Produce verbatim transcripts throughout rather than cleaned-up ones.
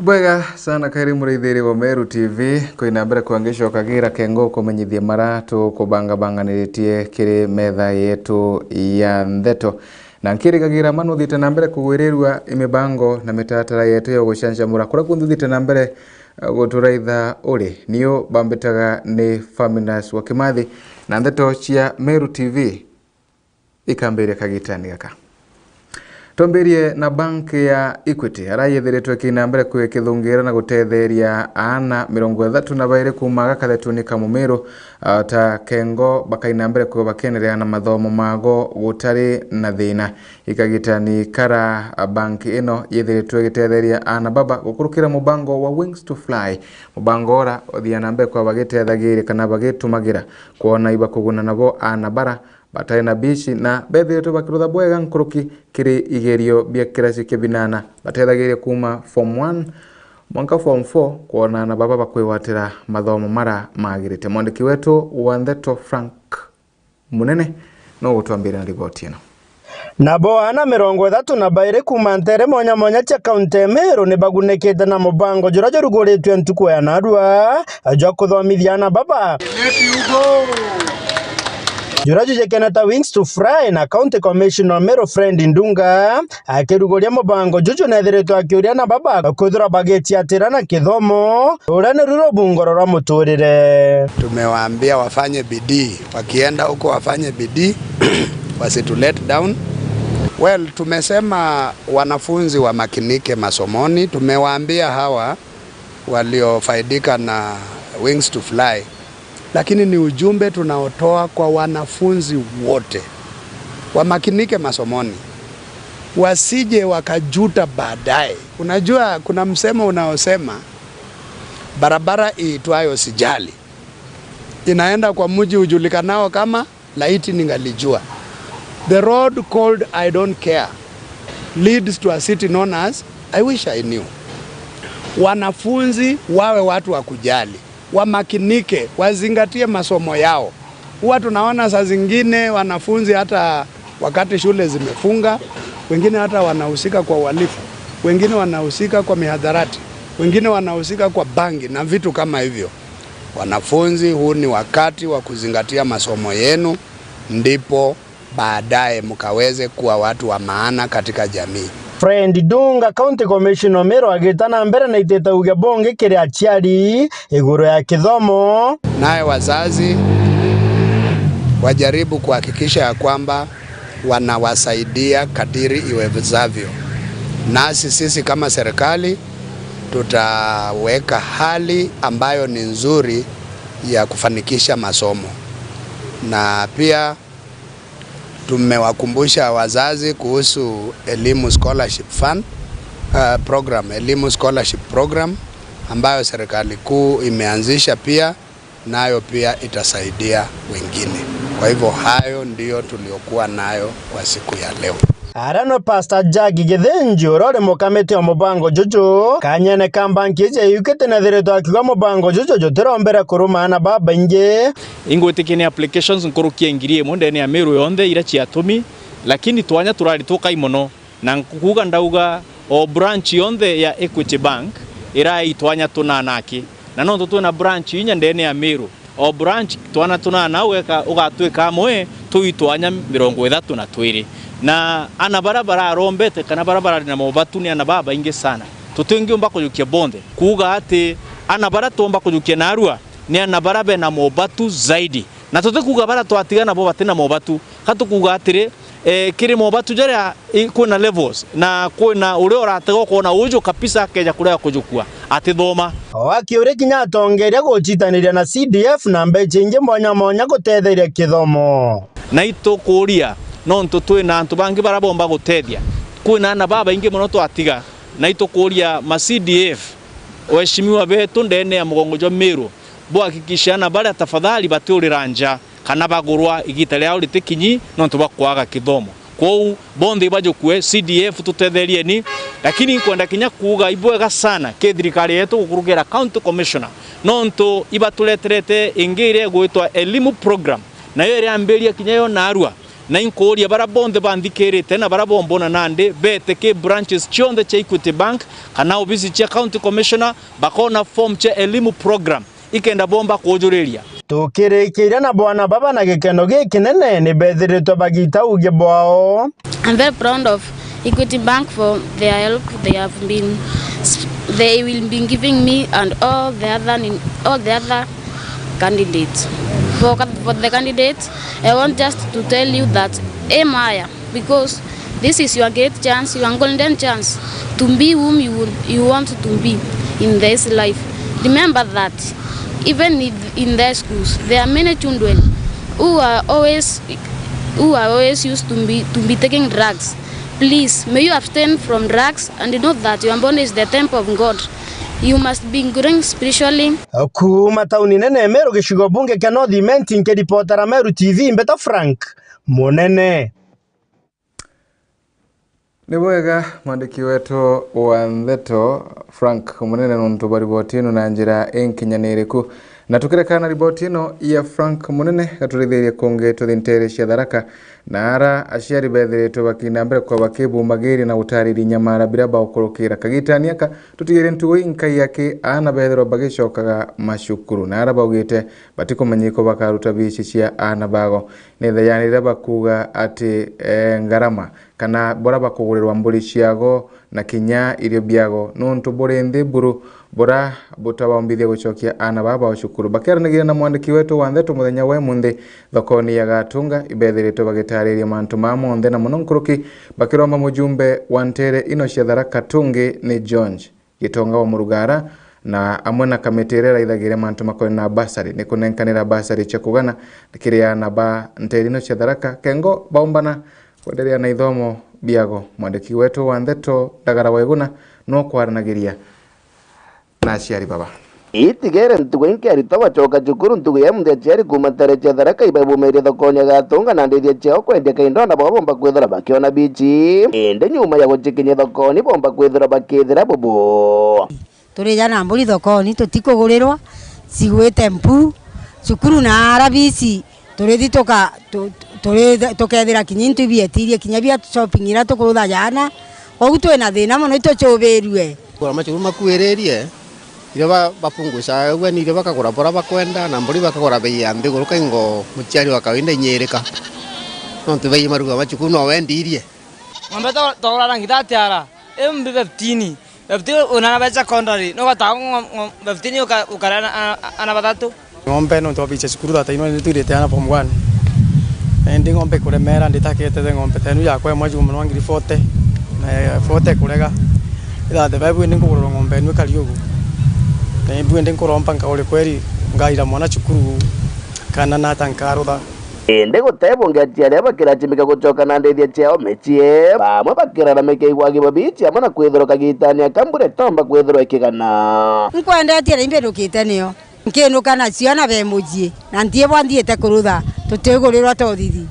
Bwega sana, kairi muraithiri wa Meru T V, kwina mbere kwa ngicokagira kengo kumenyithia mara tukubangabanganiritie kiri metha yetu ya ndeto. Na nkirigagira ma nuthite na mbere kugwirirua i mibango na mitaratara yetu ya gucancamura kuria kunthe uthite na mbere, eh, guturaitha uri. Niu bambitaga ni Faminas wa Kimathi, na ndeto cia Meru T V ikambiria kagitani gaka. Twambirie na bank ya Equity, aria yethiritwe ikina mbere kwikithungira na gutetheria aana mirongo ithatu na bairi kuuma gakathetuni ka Mumiru, ah, ta kengo bakaina mbere kwithirwa bakienderea na mathomo mago gutari na thina. Ikagitani kara, ah, bank ino yethiritwe igitetheria aana baba gukurukira mubango wa Wings to Fly, mubango ura uthiaga na mbere kwithirwa bagitethagiria kana bagitumagira kwona ibakuguna nabo aana bara batari na bici na bethiritwe bakirutha bwega nkuruki kiri igerio bia kirasi kia binana, batethagiria kuuma form one mwanka form four kwona aana baba bakwigwatira mathomo mara magirite. Mwandiki wetu wa ndeto Frank Munene no gutwambiria na riboti ino. Nabo aana mirongo ithatu na bairi kuuma nteere mwanya mwanya cia kaunti ya Meru ni bagunikite na mubango juria juruguritwe ntuku ya narua jwa kuthomithia aana baba. Juria jujikene ta Wings to Fly na County Commissioner Meru Fred Ndunga akiruguria mubango juju nethiritwe akiuria aana baba kwithirwa bagiciatira na kithomo, uria niru rubungoro rwa muturire. Tumewaambia wafanye bidii, wakienda huko wafanye bidii, wasitu let down. Well, tumesema wanafunzi wamakinike masomoni, tumewaambia hawa waliofaidika na Wings to Fly, lakini ni ujumbe tunaotoa kwa wanafunzi wote, wamakinike masomoni, wasije wakajuta baadaye. Unajua, kuna msemo unaosema barabara iitwayo Sijali inaenda kwa mji ujulikanao kama Laiti Ningalijua. The road called I Don't Care leads to a city known as I Wish I Knew. Wanafunzi wawe watu wa kujali, wamakinike, wazingatie masomo yao. Huwa tunaona saa zingine wanafunzi, hata wakati shule zimefunga, wengine hata wanahusika kwa uhalifu, wengine wanahusika kwa mihadarati, wengine wanahusika kwa bangi na vitu kama hivyo. Wanafunzi, huu ni wakati wa kuzingatia masomo yenu, ndipo baadaye mkaweze kuwa watu wa maana katika jamii. Fred Ndunga, County Commissioner Meru, agita na mbere na itite uge bungi kiri aciari iguru ya kithomo. Naye wazazi wajaribu kuhakikisha ya kwamba wanawasaidia kadiri iwezavyo. Nasi sisi kama serikali tutaweka hali ambayo ni nzuri ya kufanikisha masomo. Na pia tumewakumbusha wazazi kuhusu Elimu Scholarship Fund, uh, program, Elimu Scholarship Program, ambayo serikali kuu imeanzisha pia, nayo pia itasaidia wengine. Kwa hivyo hayo ndiyo tuliokuwa nayo kwa siku ya leo. Ara no Pastor Jack Githinji, uria uri mukamiti wa mubango juju, kanyene ka mbanki iji ya Equity nethiritwe akiuga mubango juju jutirombere kuruma aana babaingi. Ingwitikia ni applications nkuruki ya ngiri imwe ndene ya Meru yonthe iria ciatumi, lakini twanya turari tukai mono. Na nkuuga ndauga o branch yonthe ya Equity Bank irai twanya tunana aki. Na nontu twina branch inya ndene ya Meru, o branch twana tunana ugeka, ugatwika amwe tui twanya mirongo ithatu na twiri. Na ana bara bararombete kana bara barari na mobatu ni ana babaingi sana. Tutingiumba kujukia bonthe. Kuuga ati ana bara tuumba kujukia narua ni ana bara bena mobatu zaidi. Na tutikuuga bara twatiga nabo batina mobatu. Ka tukuuga atiri, eh, kiri mobatu jaria i-, kwina levels, na kwina uria uratega ukona uju kabisa akeja kuria kujukua, atithoma. O akiuria kinya atongeria gucitaniria na C D F na mbeca ingi mwanya mwanya gutetheria kithomo. Na itukuuria, nontu twina antu bangi bara bomba gutethia. Kwina ana babaingi mono twatiga, na itukuuria ma C D F, waheshimiwa betu ndene ya mugongo jwa Meru, buhakikishe ana baria tafadhali batiurira nja kana bagurwa igita riao ritikinyi nontu bwa kwaga kithomo. Kwou bonthe ibajukue, C D F tutetherieni, lakini nkwenda kinya kuuga ibwega sana ki thirikari yetu gukurukira County Commissioner, nontu ibatureterete ingi iria igwitwa Elimu Program, nayo iriambiria kinya yo narua. Na inkuuria baria bonthe banthikirite na baria bombona nandi, beete ki branches cionthe cia Equity Bank kana obisi cia County Commissioner, bakoona form cia elimu program ikenda bomba kuujuriria. Tukirikiria na bwana baba na gikeno gikinene, ni beethiritwe bagiita uuge bwao. I'm very proud of Equity Bank for their help they have been, they will be giving me and all the other, all the other candidates. For, for the candidates, I want just to tell you that aim higher, because this is your great chance, your golden chance to be whom you would, you want to be in this life. Remember that even if in their schools, there are many children who are always, who are always used to be, to be taking drugs. Please, may you abstain from drugs and know that your body is the temple of God. You must be growing spiritually. Kuuma tauni nene ya Meru, gicigo bunge kia North Imenti, nkiripotera Meru T V, Mbeto Frank Munene. Ni bwega, mwandiki wetu wa ndeto, Frank Munene, nontu bwa riboti ino na njira inkinyaniiriku. Na tukireka na riboti ino ya Frank Munene, gaturithirie kungi tuthi nteere cia Tharaka, na ara aciari bethiritwe bakiina mbere kwa bakibumagiria na gutariria inyamara biria baukurukira. Kagitani aka, tutigiire ntugo inkai aki aana bethirwa bagicokaga macukuru, na ara baugite batikumenya iko bakaruta biici cia aana bao. Ni thayanire bakuuga ati, eh, ngarama kana bura bakugurirwa mburi ciago na kinya irio biago nuntu buri nthi buru, bura butabaombithia gucokia aana baa bao cukuru. Bakiaranagiria na mwandiki wetu wa ndeto muthenya wa imunthi thokoni ya Gatunga, ibethiritwe bagitariria mantu maa monthe na mono nkuruki bakiromba mujumbe wa nteere ino cia Tharaka Tungi ni George Gitonga wa Murugara, na amwe na kamiti iria iraithagiria mantu makonainie na basari, ni kunenkanira basari cia kugana kiri aana ba nteere ino cia Tharaka, kengo baumbana kwenderea na ithomo biago. Mwandiki wetu wa ndeto Ndagara Waiguna no kwaranagiria na aciari baba. Itigere ntugo inki aritwa bacoka cukuru ntugo ya imunthi, aciari kuuma nteere cia Tharaka ibabumirie thokoni ya Gatunga na ndithia ciao kwendia kaindo na bo bomba kwithirwa bakiona bici. Indi nyuma ya gucikinyia thokoni, bomba kwithirwa bakithira bubu. Turija na mburi thokoni, tutikugurirwa, cigwite mpu, cukuru na ara bici. Turithi tuka-, tu-, turi-, tukethira kinya into ibietirie, kinya bia shopping iria tukurutha jana. Kogu twina thina mono, itucubirue. Kugura macukuru makuiririe, irio ba-, bapunguca, uguo ni irio bakagura bura bakwenda, na mburi bakagura bei ya nthi iguru, kaingo muciari wa kawaida inyirika. Nontu bei maruga macukuru no wendirie. Ng'ombe to-, togura rangi thirty ara, imbi fifteen. Fifteen una na beca secondary, no gata ngo-, ngo-, fifteen uka-, ukara ana, ana, ana bathatu. Ng'ombe nontu wabicha cukuru thirty ino, ni twirite ana form one. Na indi ng'ombe kuremera, nditakete the ng'ombe tenu yakwa imwe juu mono ngiri forty. Na forty kurega. Itha the five indi nkugurwa ng'ombe enu ikari ugu. Na ibu indi nkuromba nkauri kweri ngaira mwana cukuru kana nata nkarutha. Indi gutebunge aciari aba bakiracimika gucoka na ndithia ciao micii, bamwe bakiraramika igwagi babici amwe na kwithirwa kagitani aka mbura itomba kwithirwa ikigana. Nkwendetie na imbinukite nio. Nkinuka na ciana be mucii, na ntiibwa nthiite kurutha, tutigurirwa ta uthithi.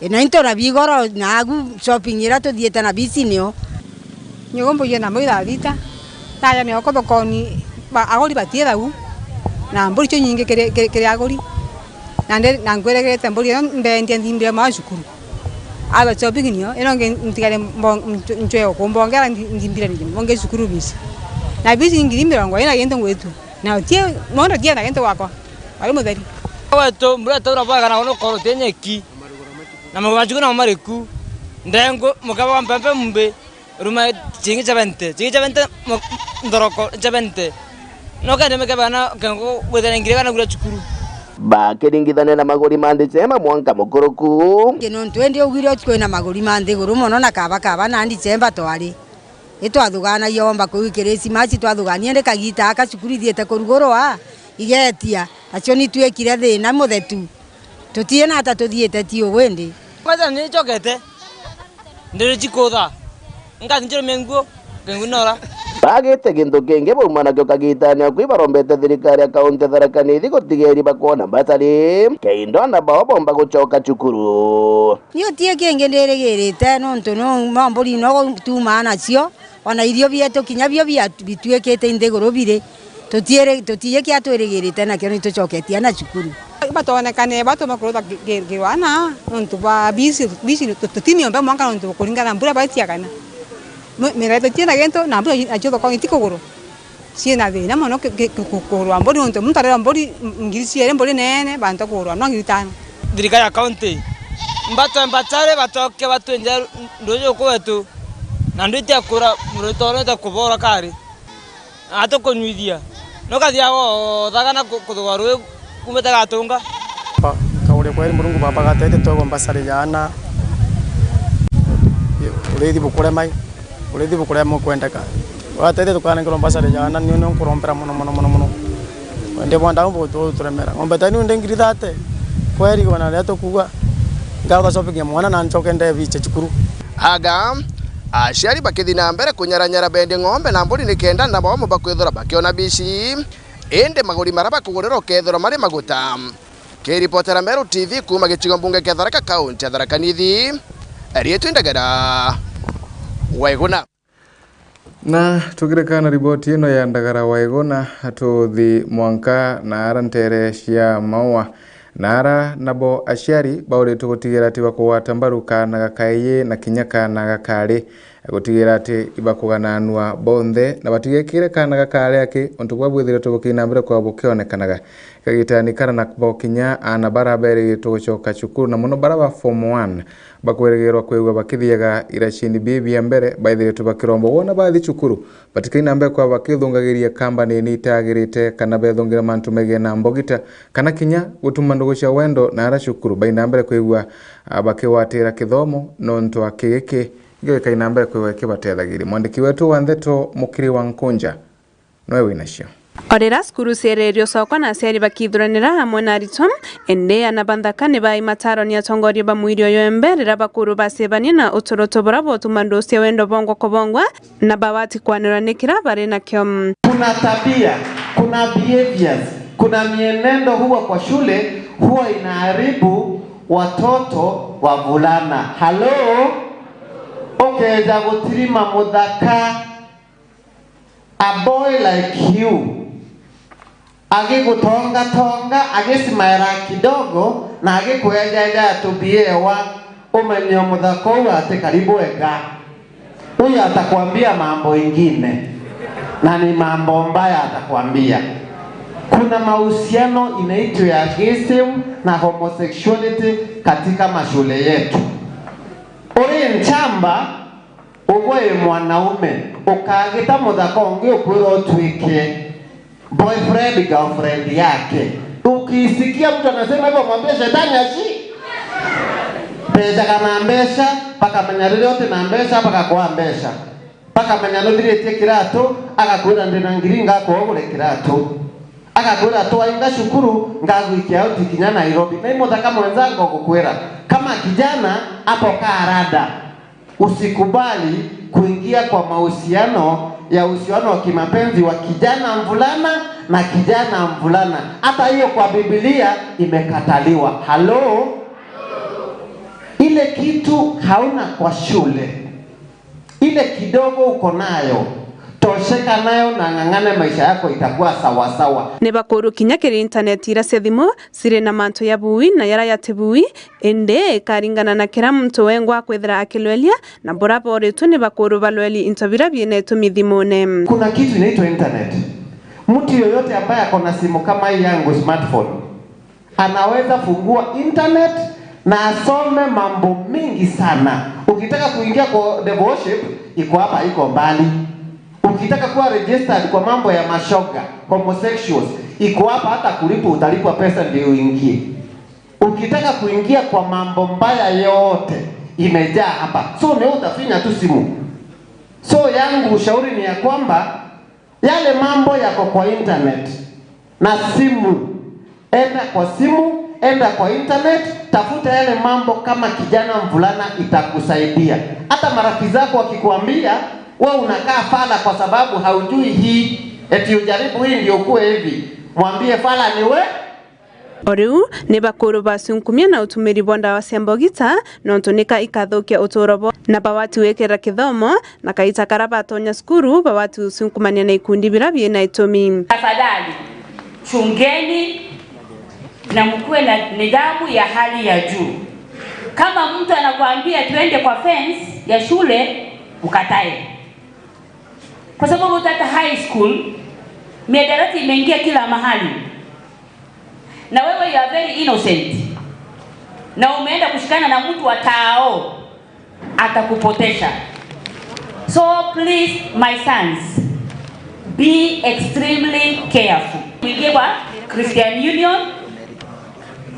Na into na bigoro, na agu shopping iria tuthiite na bici nio. Nyugu mbugie na mburi thaa thita, naja nioko thokoni, ba-, aguri batiithau, na mburi cio nyingi kiri, kiri, kiri aguri. Na ndi-, na nkwirigirite mburi ino mbendie nthimbire mwa cukuru. Aba shopping nio, ino ngi ntigare mbo-, nchwe, nchwe kumbongera ndi-, nthimbire ngi, mbonge cukuru bici. Na bici ngiri mirongo ina gintu ngwitua. Na utie, mondo tie na gintu gwakwa. Ari mutheri. Wetu, mbura itaura bwega na unukorwo uti nyeki. Na maguru ma cukuru namo mariku. Ndengu, mukebe wa mpempe mumbi, ruma chingi seventy. Chingi seventy, mu-, nthoroko seventy. No kende mukebe na kengo gwithira ngire kana gura cukuru. Bakiringithania na maguri ma Ndicemba mwanka mukuruku. Kintu indi ugwire kwina maguri ma nthiguru mono na kaba kaba na Ndicemba twari. Itwathuganagia womba kuu Kirisimasi, twathugania indi kagiita aka cukuru ithiite kurugurwa, igeetia, nacio ni twikire thiina muthetu. Tutii na ata tuthiite tiu windi. Ngweta ni ncokete, ndiri cikutha, nkathi ncirumia nguo, nkaigua nora. Bagite gintu kingi bauma nakio kagiitani aku ibarombete thirikari ya kaunti Tharaka Nithi gutigeri bakwona mbasari, keindo ana bao bomba gucoka cukuru. Ni utie kingi ndirigirite, nontu no, no mburi no tuumaa nacio, ona irio bietu kinya bio bia-, bituikite inthiguru biri. Tutiiri-, tutiiji kia twirigirite nakio, ni tucoketie ana cukuru. Batonekane, batume kurutha ki-, ki-, kirwana, nontu bwa bisi, bisi tu-, tutimiombe mwanka nontu kuringana na mbura baitiakana. Mi-, mira itutiena gintu, na mbura nacio thokoni itikugurwa. Ciina thina mono ki-, ki-, ki-, ku-, kugurwa mburi, nontu muntu arera mburi, m-, ngiri ciiri mburi neene, bantu kugurwa no ngiri itano. Thirikari ya kaunti, mbatwe mbacare, bacoke batwinje nduju kwetu, na ndu itiakura, murito nite kubora kari. Atukunyuithia. Nukathia wothaga na ku-, kuthuga rui kumite Gatunga. Pa-, kauria kweri Murungu Baba gatete twegwa mbasari jaana. Urithi bukure mai. Urithi bukure mukwendeka. Gatete tukanengerwa mbasari jaana, niu nio nkurombera mono, mono, mono, mono. Ndi bwanda umbu tu-, turemera. Ng'ombe tani ndi ngiri thate. Kweri ona ria tukuga. Ngatha shopping ya mwana na ncoke ndebiche cukuru. Aga, aciari bakithi na mbere kunyaranyara bendi ng'ombe na mburi nikenda na bomo bakwithira bakiona bici, indi maguri mara bakugurira ukethira mari maguta. Kiripotera Meru T V kuuma gicigo mbunge kia Tharaka, kaunti ya Tharaka Nithi, riitwa Ndagara Waiguna. Na tukirekana riboti ino ya Ndagara Waiguna, tuthi mwanka na ara ntere cia Maua, na ara nabo aciari bauritwe gutigira ati bakugwata mbaru kaana gakaeyi na kinya kaana gakari, gutigira ati ibakugananua bonthe na batigekire kaana gakari aki untu bwa bwithiritwe bukina mbere kwa bukionekanaga. Kagitani kara nabo kinya aana bara berigitwe gucoka cukuru, na mono bara ba form one, bakwerigirwa kwigua bakithiaga iracini bibia mbere, baithiritwe bakiromba wona bathi cukuru, batikaina mbere kwa bakithungagiria kambanini itagirite kana bethungira mantu megie na mbogita, kana kinya gutuma ndugu cia wendo na ara cukuru baina mbere kwigua, ah, bakigwatira kithomo nontu aki giki gikaina mbere kwigua kibatethagiria. Mwandiki wetu wa ndeto Mukiri wa Nkunja noe winacio. O riria cukuru ciererie ucokwa na aciari bakithuranira amwe na aritwa, indi ana ba nthaka ni bai mataro ni atongoria ba mwiri uyu embe riria bakuru bacebania na uturuto bura botuma ndu cia wendo bongwa kubongwa na bawati kwanirwa ni kira bari nakio. Kuna tabia, kuna behaviors, kuna mienendo huwa kwa shule huwa inaharibu watoto wavulana. Halo? Ukeja gutirima muthaka, a boy like you, agigutongatonga, agisimaera kidogo, na agikwejaja tubiewa, umenye muthaka uu ati karibu ega. Huyu atakwambia mambo ingine, na ni mambo mbaya atakwambia. Kuna mahusiano inaitwa ya gayism na homosexuality katika mashule yetu. Uri nchamba, ugwe wi mwanaume, ukagita muthaka ungi ukwira utuike boyfriend, girlfriend yake. Ukisikia mtu anasema hivyo, mwambie shetani aci-, tejaga na mbeca, bakamenya riria uti na mbeca, bagakwaa mbeca. Bakamenya nuthiritie kiratu, agakwira ndi na ngiri, ngakwaa ugure kiratu. Agakwira twainga cukuru, ngagwikia uti kinya Nairobi. Na i muthaka mwenzangu gukwira, kama kijana hapo kaa rada. Usikubali kuingia kwa mahusiano ya uhusiano wa kimapenzi wa kijana mvulana na kijana mvulana. Hata hiyo kwa Biblia imekataliwa. Halo? Ile kitu hauna kwa shule, ile kidogo uko nayo, tosheka nayo na ng'ang'ane, maisha yako itakuwa sawasawa. Ni bakuru kinya kiri intaneti ira cia thimu ciri na mantu ya bui na yara ya ti bui, indi ikaringana na kira muntu wengwa akwithira akilwelia, na bura boritwe ni bakuru balweli into bira biina itumi thimune. Kuna kitu inaitwa internet. Mtu yoyote ambaye ako na simu kama hii yangu, smartphone, anaweza fungua internet na asome mambo mingi sana. Ukitaka kuingia kwa devoship, iko hapa, iko mbali. Ukitaka kuwa registered kwa mambo ya mashoga, homosexuals, iko hapa, hata kulipwa, utalipwa pesa ndio uingie. Ukitaka kuingia kwa mambo mbaya yote, imejaa hapa. So, ni utafinya tu simu. So, yangu ushauri ni ya kwamba yale mambo yako kwa internet na simu, enda kwa simu, enda kwa internet, tafuta yale mambo kama kijana mvulana, itakusaidia. Hata marafiki zako wakikwambia, wewe unakaa fala kwa sababu haujui hii, eti ujaribu hii ndio ukuwe hivi, mwambie fala ni we. O riu, ni bakuru bacunkumia na utumiri bwa ndawa cia mbogita, nontu nika ikathukia utuuro bwao, na bawati gwikira kithomo, na kaita kara batonya cukuru, bawati gucunkumania na ikundi bira biina itumi. Tafadhali, chungeni Na mkuwe na nidhamu ya hali ya juu. Kama mtu anakuambia tuende kwa fence ya shule, ukatae. Kwa sababu hata high school, miadarati imeingia kila mahali. Na wewe, you are very innocent. Na umeenda kushikana na mtu wa tao, atakupotesha. So please, my sons, be extremely careful. Mwingie kwa Christian Union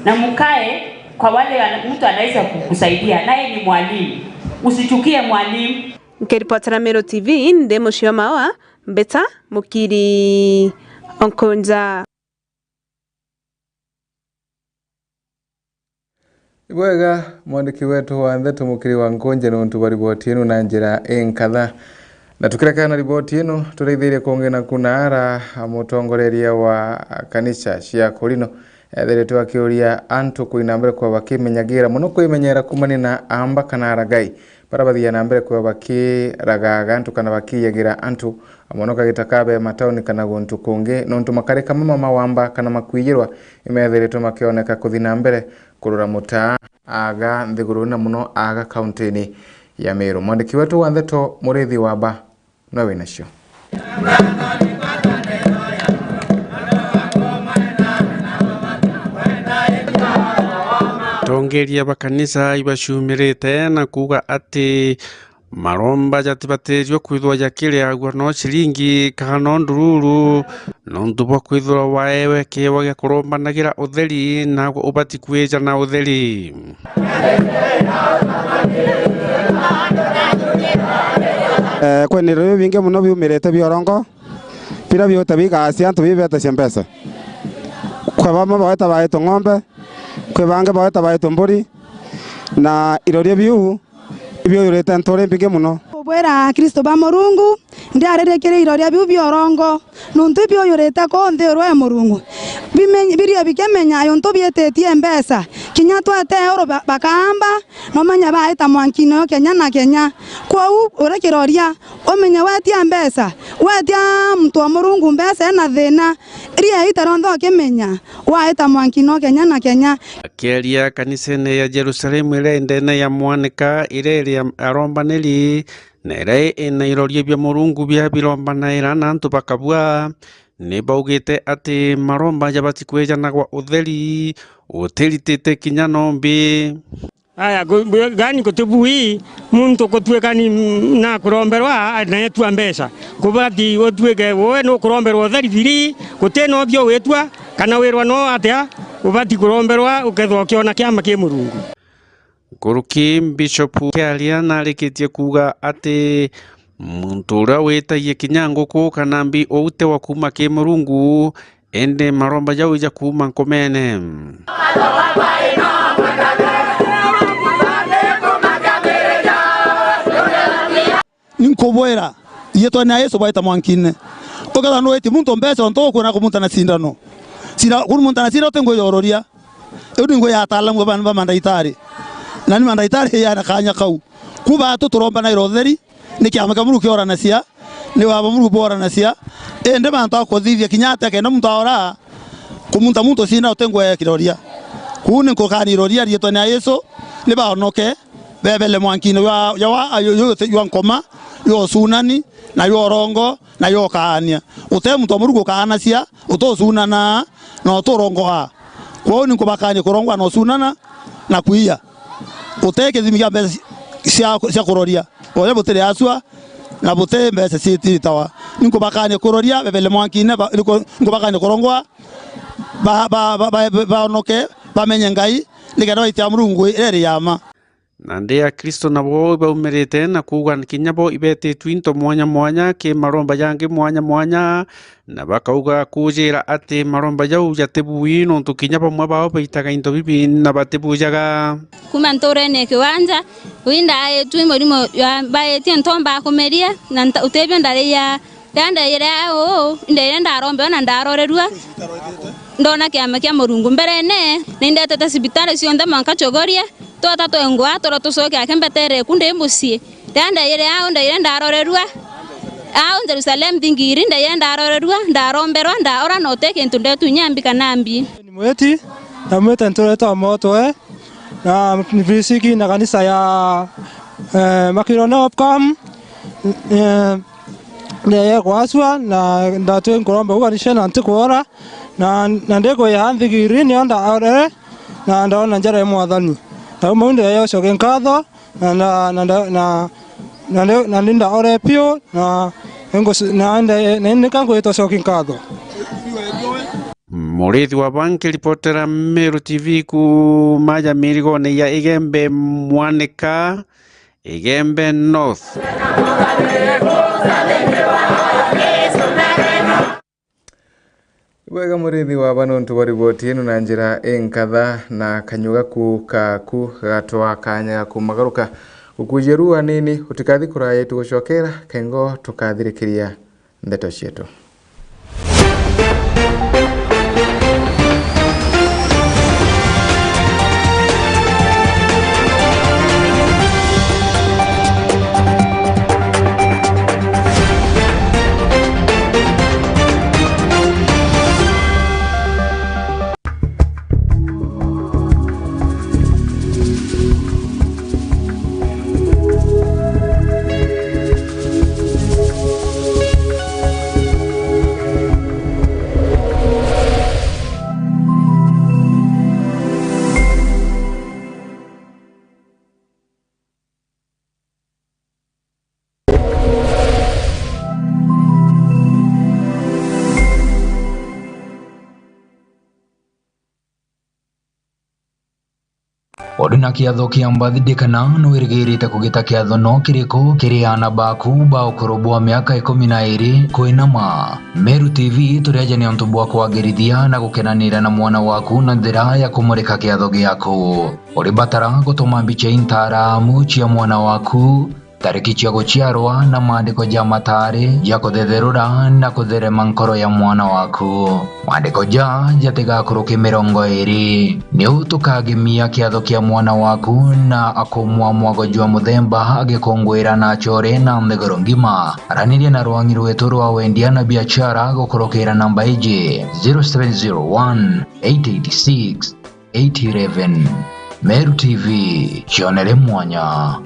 na mkae kwa wale ana-, mtu anaweza kukusaidia, naye ni mwalimu. Usichukie mwalimu. Nkiripotera Meru T V, ndi Mucio Maoa, mbita Mukiri Onkunja. Ibwega, mwandiki wetu wa ntheto Mukiri wa Nkunja nontu bwa riboti ino na njira inkatha. Na tukirekana na riboti ino, turaithirie kungi na kunara, mutongoreria wa kanisa cia Korino ethiritwe akiuria antu kwina mbere kwa bakimenyagira mono kwimenyera kumania na amba kana aragai. Bara bathia na mbere kwithirwa bakiragaga antu kana bakiyagira antu, mono kagita ka be matauni kana guntu kungi, nontu makarika mama ma wamba kana makwiyirwa imethiritwe makioneka kuthi na mbere kurura mutaa aga nthiguruni na mono aga kauntini ya Meru. Mwandiki wetu wa ntheto Murithi Wamba nwe winacio. Atongeria ba kanisa ibacumirite na kuuga ati maromba jatibatirijwe kwithirwa jakiriagua no ciringi kana no ndururu, nontu bwa kwithirwa waewe kiwa gia kurombanagira utheri, nagwe ubati kwija na utheri. Eh, kwina iroria bibingi mono biumirite bia urongo, biria biuta bigacia antu bibetacia mbeca. Kwi bamwe baweta baitwe ng'ombe, kwi bangi baweta baitwe mburi, na iroria biu ibiujurite ntuura imbingi mono. Kubwira Akristo ba Murungu, ndiaririe kiri iroria biu bia urongo, nontu ibiujurite kuu nthi urwe Murungu. Bimenye-, birie bikimenya untu biititie mbeca, kinya twete uru ba-, bakaamba, nomenya baita mwankine o kenya na kenya. Kwou uri kiroria, umenye wetia mbeca, wetia muntu wa Murungu mbeca ena thina, ria ita rionthe ukimenya, waita mwankine o kenya na kenya. Akiaria kanisene ya Jerusalemu iria ii ndene ya mwanika iria iri ya arombaniri, na iria ina iroria bia Murungu bia birombanaira na antu bakabua, ni baugite ati maromba jabati kwijanagwa utheri utiritite kinya nombi. Aya, gu-, gu-, gani gutibui muntu gutuika ni, na kuromberwa na etua mbeca. Kubati utuike we nukuromberwa utheri biri, guti no bio witua, kana wirwa no atia, ubati kuromberwa ukethwa ukiona kiama ki Murungu. Nkuruki Bishop Kiaria narikitie kuuga ati muntu uria witagia kinya nguku kana mbi uu ti wa kuuma ki Murungu, indi maromba jau ja kuuma nkumene. Ninkubwira, riitwene ria Yesu baita mwankine. Ukethirwa nuitie muntu mbeca untu ukwenda kumunta na cindano. Cira-, kumunta na cindano ti ngugi ya uroria. Iu ni ngugi ya ataalamu ba, ba mandaitari. Na ni mandaitari yana kanya kau. Ku baatu turombanaira utheri, ni kiama kia Murungu kioranacia, ni waba Murungu bworanacia. Indi mantu a kuthithia kinya atia kenda muntu aora, kumunta muntu cindano ti ngugi ya kiroria. Kuu ni nkukania iroria riitwene ria Yesu, ni baonoke, bebele mwankine jwa, jwa, jwa, jwa, jwa nkoma, jwa ucunani, na jwa urongo, na jwa ukaania. Uti muntu wa Murungu ukaanacia, uti ucunanaa, na uti urongoaa. Kwou ni nkubakania kurongoa na ucunana na kwiya. Uti kithimi kia mbeca cia, cia kuroria. Uria butiri acua, na buti mbeca citiritawa. Ni nkubakania kuroria, bebele mwankine, ba-, ni ku-, nkubakania kurongoa, ba-, ba-, ba-, ba-, ba-, baonoke, bamenye Ngai, nikenda baitia Murungu iria iri ya ma. Nandi Akristo nabo ibaumirite na kuuga kinya bo ibetitwe into mwanya mwanya ki maromba jangi mwanya mwanya, na bakauga kuujira ati maromba jau jatibui, nontu kinya bamwe bao baitaga into bibi na batibujaga. Kuuma ntuurene ya Kiwanja, ui ndaitwe murimo jwa mbaiti ntomba kumeria, na nta-, utibio ndariia. Riria ndaire au, ndaire ndarombewa na ndarorerua, ndona kiama kia Murungu mberene, na indetete cibitari cionthe mwanka Chogoria, twata twengwa, tura tucoke ake mbetere ku ndi mucii. Riria ndaire au, ndaire ndarorerua, au Jerusalem thingiri, ndaire ndarorerua, ndaromberwa, ndaora, na uti kintu ndetu inya mbi kana mbi. Ni mwiti, Naumite nturite o Motwe, na V C K na kanisa ya, eh, Makirone Hopcam, eh, ni yegwacua, na ndatwi nkuromba uganishe na ntikwora, na, na ndikwiya nthigiri nio ndaorere, na ndaona njara ya Mwathani. Na uma u ndireya ucoke nkatho, na, na, na, na, na, na, na ni ndaore piu, na, na, na, na nika ngwita ucoki nkatho. Murithi wa Banki ripotera Meru T V kuuma ja mirigone ya Igembe Mwanika, Igembe North. Bwega murithi wa ba nontu bwa riboti ino na njira inkatha, na kanyua gaku kaku gatwa kanya ga kumagaruka gukuja ru anini. Utikathi kuraya, itugucokera kengo tukathirikiria ndeto cietu. Uri na kiatho kia birthday kana nwirigirite kugita kiatho no kiriku kiri aana baku ba ukuru bwa miaka ikumi na iiri kwinama? Meru T V turi aja ni untu bwa kwagirithia na gukenanira na mwana waku na njira ya kumurika kiatho giaku. Uri batara gutuma mbicha intaaramu cia mwana waku, tariki cia guciarwa na maandiko ja mataari ja kuthetherura na kutherema nkoro ya mwana waku. Maandiko ja jatigakuruke mirongo iiri. Niu tukagimia kiatho kia mwana waku na akumwa mwago jwa muthemba agikunguira na achore na nthiguru ngima. Araniria na rwangi rwetu rwa wendia na biachara gukurukira namba iji: zero seven zero one, eight eight six, eight eleven. Meru T V, cionere mwanya.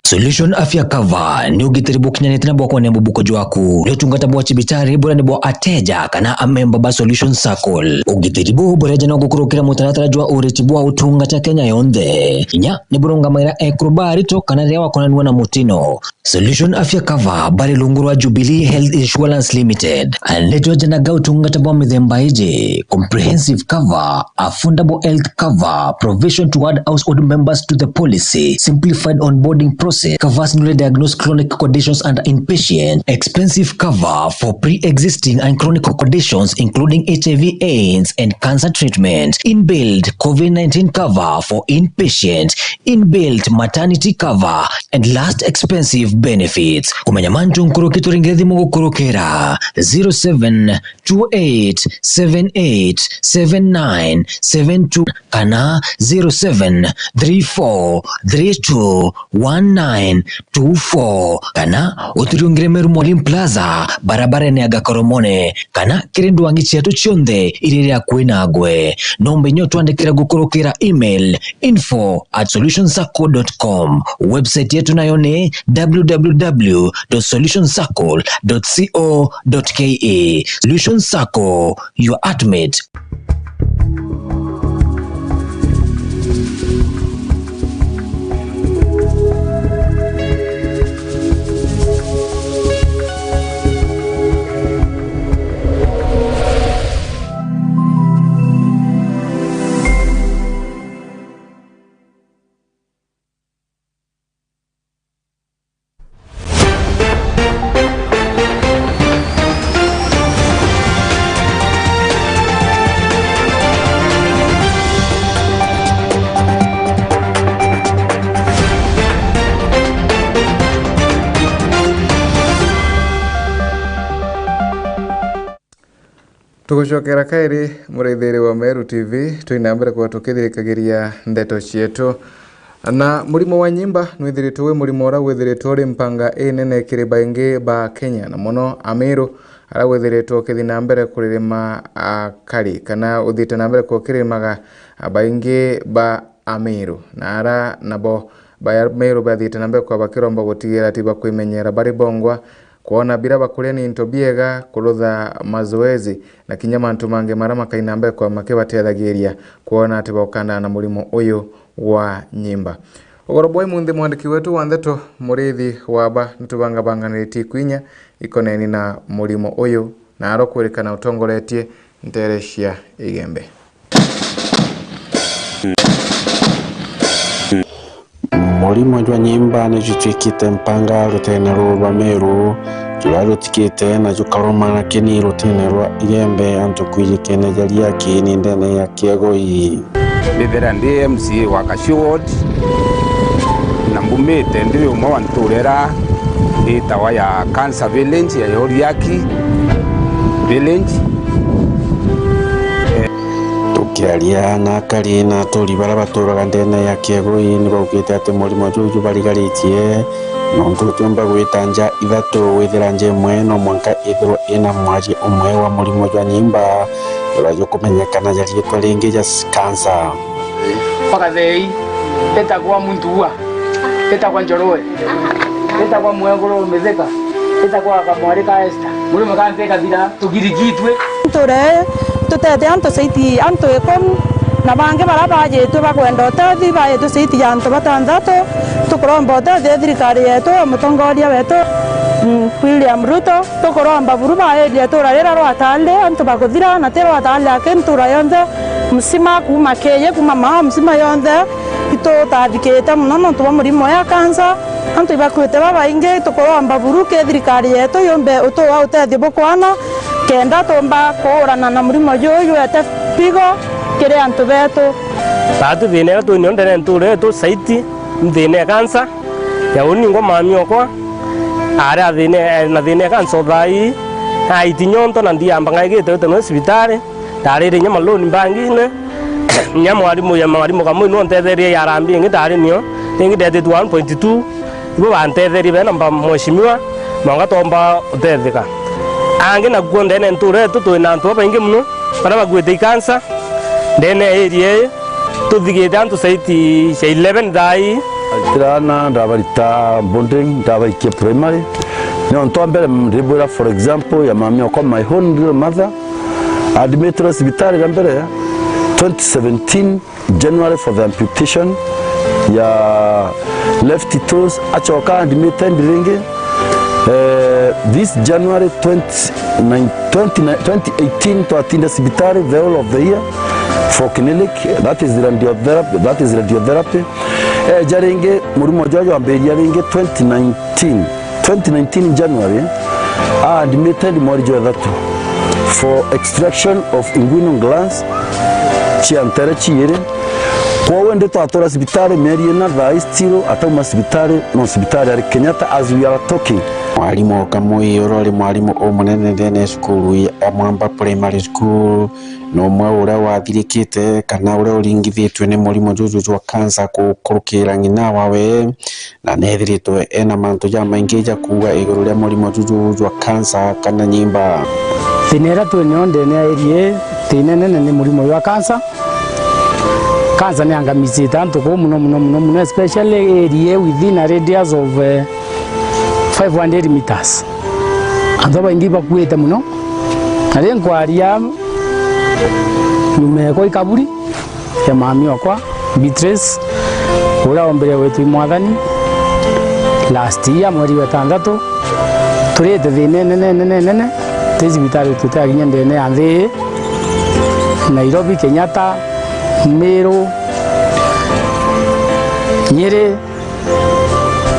Solution Afya Cover ni ugitiri bukinyanite na bwa kwenea mubuko jwaku. Ni utungata bwa cibitari buria ni bwa ateja kana amemba ba Solution Circle. Ugitiri buu bureja no gukurukira mutaratara jwa uriti bwa utungata Kenya yonthe. Kinya ni burungamaira ekuru ba arito kana riria wakonanua na mutino. Solution Afya Cover bari rungu rwa Jubilee Health Insurance Limited. Nitwejanaga utungata bwa mithemba iji: comprehensive cover, affordable health cover, provision to add household members to the policy, simplified onboarding process, covers newly diagnosed chronic conditions and inpatient, expensive cover for pre-existing and chronic conditions including H I V AIDS and cancer treatment, inbuilt covid nineteen cover for inpatient, inbuilt maternity cover, and last expensive benefits. Kumenya mantu nkuruki, turingire thimu gukurukira zero seven two eight seven eight seven nine seven two kana zero seven three four three two one nine two four, kana uturiungire Meru Mwalimu Plaza, barabarene ya Gakoromone, kana kiri ndwangi cietu cionthe iria iri akui nagwe. Nomba inya utwandikire gukurukira email info at solution circle dot com. Website yetu nayo ni w w w dot solution circle dot co dot k e. Solution Circle, your ultimate. Tugucokera kairi, muraithiri wa Meru T V, twina mbere kwa tukithirikagiria ndeto cietu. Na murimo wa nyimba nwithiritwe wi murimo uria withiritwe uri mpanga inene kiri baingi ba Kenya, na mono Amiru, aria withiritwe ukithi na mbere kuririma akari, kana uthiite na mbere kukirimaga baingi ba Amiru, na ara nabo ba Amiru bathiite na mbere kwa bakiromba gutigira ati bakwimenyera bari bongwa, kwona bira bakuria ni into biega, kurutha mazoezi, na kinya mantu mangi maria makaina mbere kwa makibatethagiria kwona ati baukandana na murimo uyu wa nyimba. Ugoro bwa imunthi, mwandiki wetu wa ndeto Muriithi Waba nitubangabanganiritie kwinya ikoneni na murimo uyu, na arokwirikana utongoretie nteere cia Igembe. Murimo jwa nyimba ni jutuikite mpanga rutene ruu rwa Meru, juria jutikite na jukaruma na kini rutene rwa Igembe, antu kwijikene ja riaki ni ndene ya kiego ii. Ndithira ndi M C A wa Kasio Ward, na mbumite ndiri umwe wa ntuura iria itawa ya Cancer Village, ya Yoriaki Village. Tukiaria na akari na aturi baria baturaga ndene ya kiego ii, ni baugite ati murimo juu jubarigaritie, nontu utiumba gwita nja ithatu withira nja imwe no mwanka ithirwe ina mwari umwe wa murimo jwa nyimba, juria jukumenyekana ja riitwa ringi ja s-, cancer. Kwa Gathei, itagwa Muntua, itagwa Njoroe, itagwa Mwenguru Mithika, itagwa Kamwari ka Esther. Murimo kanthi kathira. Tugirigitwe. Nture tutete antu saiti antu ikumi, na bangi baria baajitwe bakwenda utethi baajitwe saiti ya antu batanthatu. Tukuromba utethi thirikari yetu, mutongoria wetu, mm, William Ruto. Tukuromba buru baerie itura rira rwa Tale, antu bakuthira na ti rwa Tale aki, ntura yonthe msima, kuuma Keye, kuuma maa msima yonthe, itutathikite mono nontu bwa murimo ya kansa. Antu ibakuite babaingi, tukuromba buru ki thirikari yetu yumbe utuwa utethio bukwana, kenda tumba kuurana na murimo juju jwete pigo kiri antu betu. Baatu thina iria twinio ndene ntuura yetu saiti, nthina ya kansa ya uni ngwa mami okwa, ari athina, na thina ya kansa o thaa ii, aiti nyonto na ndiamba ngaigite wite no cibitari. Ndarire inya maloni mbangine, inya mwarimu ya mwarimu kamwe nwe ntetherie ya arambi ingi ndari nio, ringi ndetitwe one point two, ibo bantetherie bena mba mheshimiwa, mwanka tomba utetheka. Angi nakuo ndene ntuura yetu twina antu babaingi mono, baria bakuite ikansa, ndene ya area ii, tuthigite antu saiti cia eleven thaa ii. Tirana ndabarita boarding, ndabaikia primary. Nontu wa mbere ndibwira for example ya mami okwa, my own real mother, admitted cibitari ria mbere twenty seventeen January for the amputation ya left toes, acoka admitted ringi, eh, this January twenty nine, twenty nine, twenty eighteen, twatinda cibitari the whole of the year for clinic, that is radiotherapy, that is radiotherapy. Eja ringi, murimo jwa jwambiria ringi twenty nineteen. Twenty nineteen January, a admitted mweri jwa ithatu for extraction of inguinal glands cia ntere ciiri. Kwou indi twatura cibitari mieri ina, thaa ii still atauma cibitari, no cibitari ari Kenyatta as we are talking. Mwarimu Kamui, uria uri mwarimu umunene ndene ya cukuru ya Mwamba Primary School, ni umwe uria wathirikite kana uria uringithitwe ni murimo juju jwa kansa gukurukira ng'ina wawe, na neethiritwe ena mantu jamaingi ja kuuga iguru ria murimo juju jwa kansa kana nyimba. Thina iria twinio ndene ya area ii, thina inene ni murimo jwa kansa. Kansa ni angamicite antu kuu mono, mono, mono, mono, especially area ii within a radius of, eh, five hundred meters. Antu babaingi bakuite mono. Na ri nkwaria nyuma ekwa ikaburi ya mami okwa, Beatrice, uria ombire gwitwa i Mwathani last year mweri wa itantatu, turite thina inene, inene, inene, ti cibitari tutakinya ndene ya nthi ii, Nairobi, Kenyatta, Meru, Nyeri,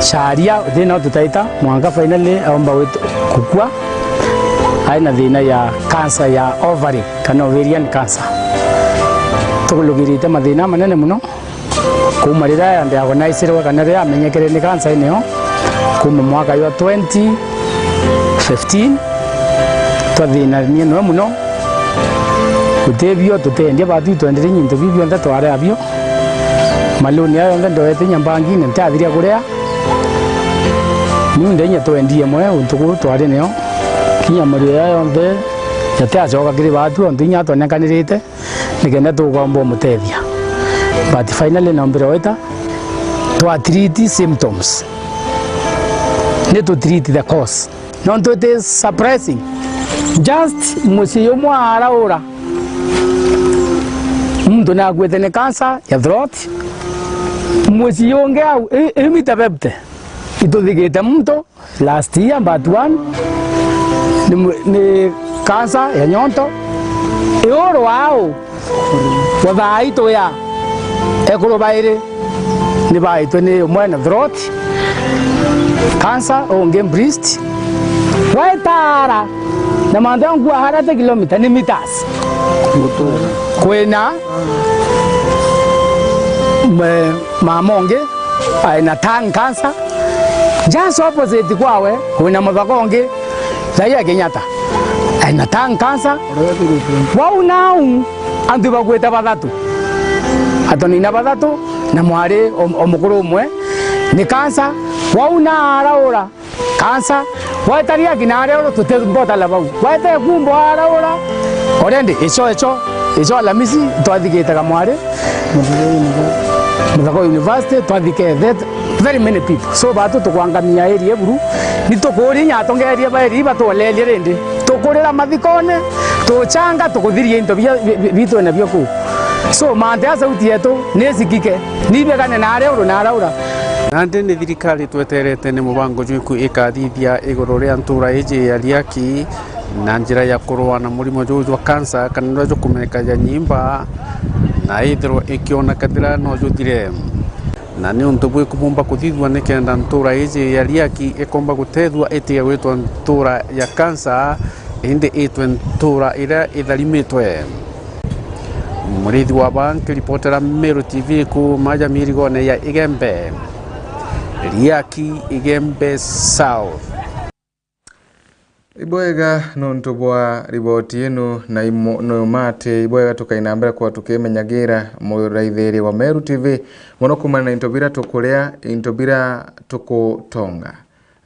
Sharia, thina uo tutaita, mwanka finally aumba gwit-, gukua, ari na thina ya cancer ya ovary, kana ovarian cancer. Tukulugirite mathina manene mono, kuuma riria ya diagnoisirwe kana riria amenyekere ni cancer ineo, kuuma mwaka jwa twenty fifteen, twathinanie noe mono, guti bio tutendia, batu itwenderie into biu bionthe twari abio. Maluni aya yonthe ndoete inya mbangine, ntiathiria kuria. Niu ndenya twendie mwe untu kuu twari nio. Kinya mario ya yonthe yatiacoka kiri baatu, ontu inya atwanekanirite nikenda tukomba umutethia. But finally, nombire wita, twa treat symptoms. Ni tu treat the cause. Nontu it is surprising. Just mucii umwe araura, muntu nakuite ni cancer ya throat. Mucii ungi au, i-, i Mita Bebte, ituthikite muntu last year, but one ni mu-, ni cancer ya nyonto. Iuru au, wa thaa itu ya ekuru bairi ni baitwe ni umwe na throat cancer, ungi breast. Waitara na mantu ya nkua harate kilomita ni meters. Kwina me-, mama ungi aina tongue cancer. Just opposite kwawe, kwina muthaka ungi, thaia Kenyatta, aina tongue cancer. Wau nau, antu bakwite bathatu. Atonina bathatu, na mwari o, o mukuru umwe, ni cancer. Wau na araura cancer. Waetaria kina aria uru tutibotala bau. Waete kumbo araura. Already, icho, icho, icho Alamisi, twathikite Kamwari. Muthaka University, twathike that very many people. So, batu tukwangamia area buru. Ni tukuri nya atongeria bairi batuolerie rindi. Tukurira mathikone, tuchanga, tukuthiria into bia, bi-, bi-, bitwe nabio kuu. So, mante a sauti yetu, ni sikike. Ni ibegane na aria uru na araura. Nandi ni thirikari tweterete ni mubango jwiku ikathithia iguru ria ntura iji ya Riaki na njira ya kurua na murimo juu jwa kansa kana nuria jukumenyeka ja nyimba, na ithirwe ikiona kathira no juthire. Na ni untu bwiku bumba kuthithua nikenda ntura iji ya Riaki ikomba gutethua itige gwitwa ntura ya kansa, indi itwe ntura iria itharimitwe. Murithi wa ba nkiripotera Meru T V kuuma ja mirigone ya Igembe. Riaki, Igembe South. Ibwega nontu bwa riboti inu na imo-, no mate, ibwega tukaina mbere kwa tukimenyagira muraithiria wa Meru T V, mono kumana na into bira tukuria, into bira tukutonga.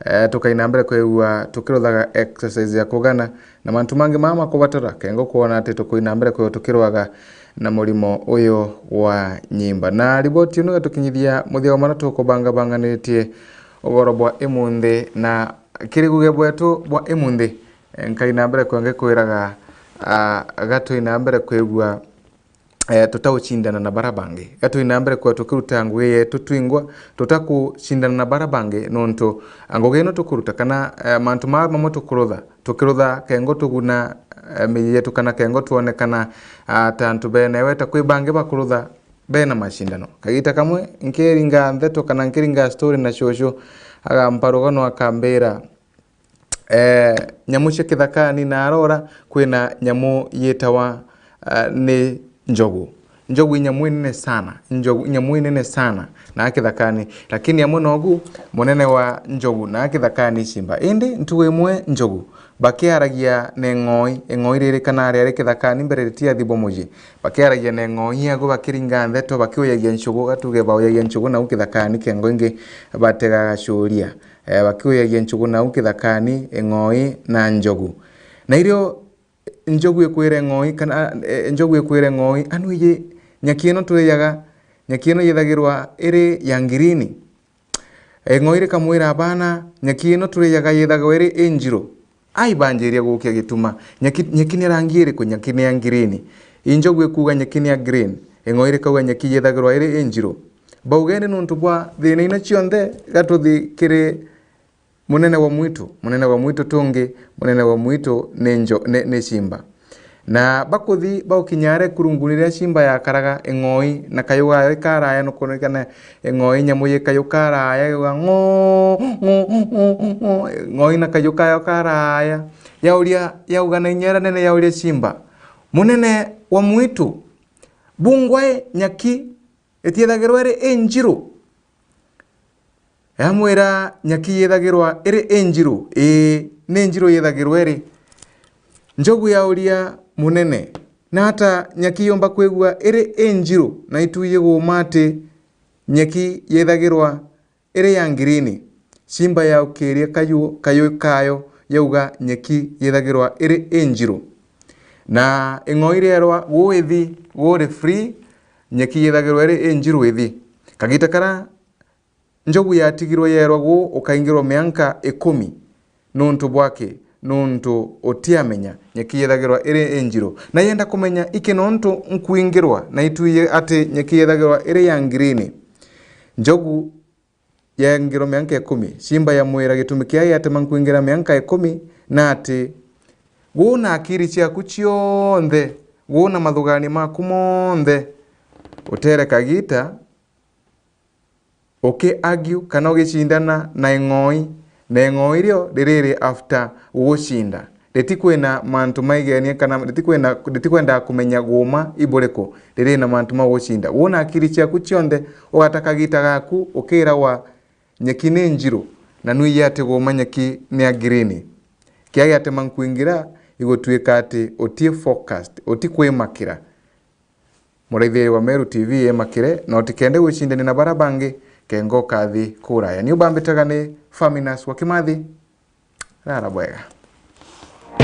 Eh, tukaina mbere kwigua tukiruthaga exercise ya kugana na mantu mangi maa makubatara, kengo kwona ati tukuina mbere kwigua tukirwaga na murimo uyu wa nyimba. Na riboti ino igatukinyithia muthia wa mara tukubangabanganitie ugoro bwa imunthi, na kiri guge bwetu bwa imunthi, eh, nkaina mbere kwenge kwiraga, ah, gatuina mbere kwigua eh, tutaucindana na bara bangi. Ga tuina mbere kwaa tukiruta ngugi yetu twingwa, tutakucindana na bara bangi, nontu, ah, ngugi ino tukuruta kana, eh, mantu maa mamwe tukurutha, tukirutha kengo tuguna, eh, miji yetu kana kengo twonekana, ah, ta antu benewe, ta kwi bangi bakurutha bena macindano. Kagita kamwe nkiringa ntheto kana nkiringa story na cucu, agampa rugano akambira, eh, nyamu cia kithakani na arora kwina nyamu yitawa, ah, ni njogu. Njogu i nyamu inene sana, njogu, nyamu inene sana na kithakani. Lakini amwe nogu, munene wa njogu na kithakani simba. Indi ntugu imwe njogu bakiaragia na ing'oi, ing'oi riri kana riari kithakani mbere ritiathibwa muji. Bakiaragia na ing'oi agu bakiringa ntheto, bakiujagia nchugu, gatuge baujagia nchugu nau kithakani kengo ingi bategaga curia. Eh, bakiujagia nchugu nau kithakani, ing'oi na njogu. Na irio njogu ikwira ing'oi, kana, eh, njogu ikwira ing'oi, "Anu iji nyaki ino turijaga, nyaki ino yithagirwa iri ya ngirini." Ing'oi rikamwira, "Abana, nyaki ino turijaga yithagirwa iri injiru." Ai banjiria gukia gituma. "Nyaki, nyaki ni rangi iriku?" "Nyaki ni ya ngirini." Injogu ikuuga, "Nyaki ni ya green." Ing'oi rikauga, "Nyaki yithagirwa iri injiru." Baugeni nuntu bwa thina ino cionthe, gatuthi kiri munene wa mwitu. Munene wa mwitu tungi, munene wa mwitu ni njo-, ni, ni simba. Na bakuthi baukinya aria ikurunguni riria simba yakaraga, ing'oi na kayu gayo ikaraya, nukuririkana ing'oi nyamu yi kayu karaya, yuga, "Ng'o, ng'o, ng'o, ng'o, ng'o." Ing'oi na kayu kayo karaya. Yauria, yauga na inya iria nene yauria simba, "Munene wa mwitu, bungwae nyaki itiethagirwa iri injiru?" Yamwira, "Nyaki yithagirwa iri injiru?" "Ii, ni injiru yithagirwa iri." Njogu yauria munene, "Na ata nyaki yumba kwigua iri injiru na itu yiguma ati Nyeki yethagirwa iri ya ngirini, simba yaukiria kayu, kayu kayo yauga nyeki yethagirwa iri injiru. Na ing'oi rierwa guu ithi, guu ri free, nyeki yethagirwa iri injiru ithi. Kagita kara njogu yatigirwe yerwa guu ukaingirwa mianka ikumi. Nuntu bwaki? Nuntu utiamenya nyeki yethagirwa iri injiru. Na yenda kumenya iki nontu nkwingirwa na itwiye ati nyeki yethagirwa iri ya ngirini. Njogu yaingirwa mianka ikumi. Simba yamwira gitumi kia yatema nkwingira mianka ikumi na ati, guu na akiri ciaku cionthe, guu na mathugani maku monthe, utere kagita uki argue kana ugicindana na ing'oi, na ing'oi rio ririri after gugucinda. Ritikwina mantu maigenie kana ritikwina, ritikwenda kumenya guuma iburiku, riri na mantu ma gugucinda. Wona akiri ciaku cionthe, ugata kagita gaku, ukiragwa nyeki ni njiru, na nwiji ati guuma nyeki ni ya ngirini. Kia giatema nkwingira, igutwika ati uti focused, uti kwimakira. Muraithiri wa Meru T V, imakire, na utikende gwicindania na bara bangi, kenga ukathi kuraya. Ni ubambitaga ni Faminas wa Kimathi, rara bwega.